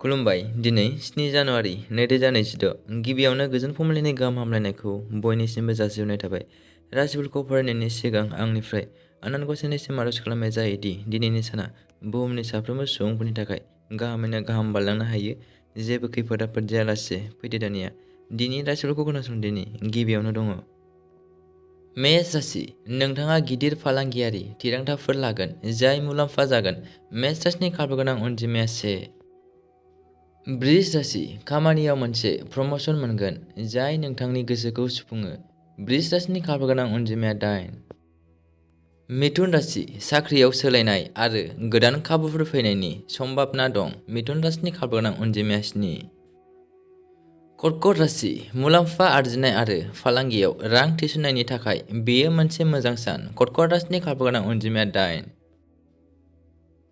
खुलुमबाय दिनै 7 जानुवारि 2026 गिबियावनो गोजोन फुंबिलिनि गाहाम हामलायनायखौ बयनिसिमबो जासिहरनाय थाबाय। राशिफोरखौ फरायनायनि सिगां आंनिफ्राय आनान गसाइनिसिम आरज खालामनाय जायोदि दिनैनि साना बुहुमनि साफ्रोमबो सुबुंफोरनि थाखाय गाहामैनो गाहाम बारलांनो हायो। जेबो खैफोद आफोद जायालासे फैदो दानिया दिनैनि राशिफोरखौ खोनासंदिनि गिबियावनो दङ मेष राशि। नोंथाङा गिदिर फालांगियारि थिरांथाफोर लागोन जाय मुलाम्फा जागोन। मेष राशिनि खाबु गोनां अनजिमाया 1। बृष राशि। खामानियाव मोनसे प्रमोशन मोनगोन जाय नोंथांनि गोसोखौ सुफुङो। बृष राशिनि खाबु गोनां अनजिमाया 8। मिथुन राशि। साख्रियाव सोलायनाय आरो गोदान खाबुफोर फैनायनि सम्भावना दं। मिथुन राशिनि खाबु गोनां अनजिमाया 7। कर्कट राशि। मुलाम्फा आर्जिनाय आरो फालांगियाव रां थिसननायनि थाखाय बेयो मोनसे मोजां सान। कर्कट राशिनि खाबु गोनां अनजिमाया 8।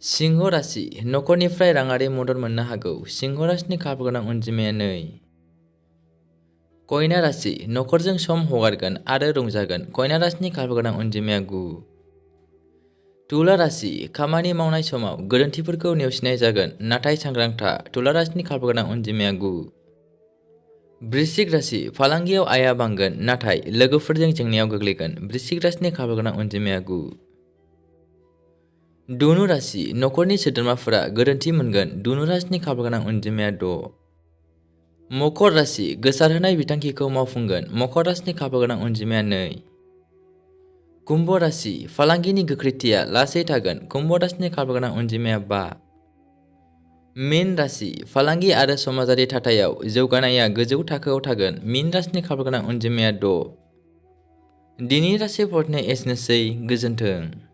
सिंह राशि। नखरनिफ्राय राङारि मदद मोननो हागौ। सिंह राशिनि खाबु गोनां अनजिमाया 2। कन्या राशि। नखरजों सम हगारगोन आरो रंजागोन। कन्या राशिनि खाबु गोनां अनजिमाया 9। तुला राशि। खामानि मावनाय समाव गोरोन्थिफोरखौ नेवसिनाय जागोन नाथाय सांग्रां था। तुला राशिनि खाबु गोनां अनजिमाया 9। वृश्चिक राशि। फालांगियाव आयआ बांगोन नाथाय लोगोफोरजों जेंनायाव गोग्लैगोन। वृश्चिक राशिनि खाबु गोनां अनजिमाया 9। धनु राशि। नखरनि सोद्रोमाफोरा गोरोन्थि मोनगोन। धनु राशिनि खाबु गोनां अनजिमाया 6। मकर राशि। गोसारहोनाय बिथांखिखौ मावफुंगोन। मकर राशिनि खाबु गोनां अनजिमाया 2। कुम्भ राशि। फालांगिनि गोख्रैथिया लासै थागोन। कुम्भ राशिनि खाबु गोनां अनजिमाया 5। मीन राशि। फालांगि आरो समाजारि थाथायाव जौगानाया गोजौ थाखोआव थागोन। मीन राशिनि खाबु गोनां अनजिमाया 6। दिनै राशि फरायनाय एसेनोसै। गोजोन्थों।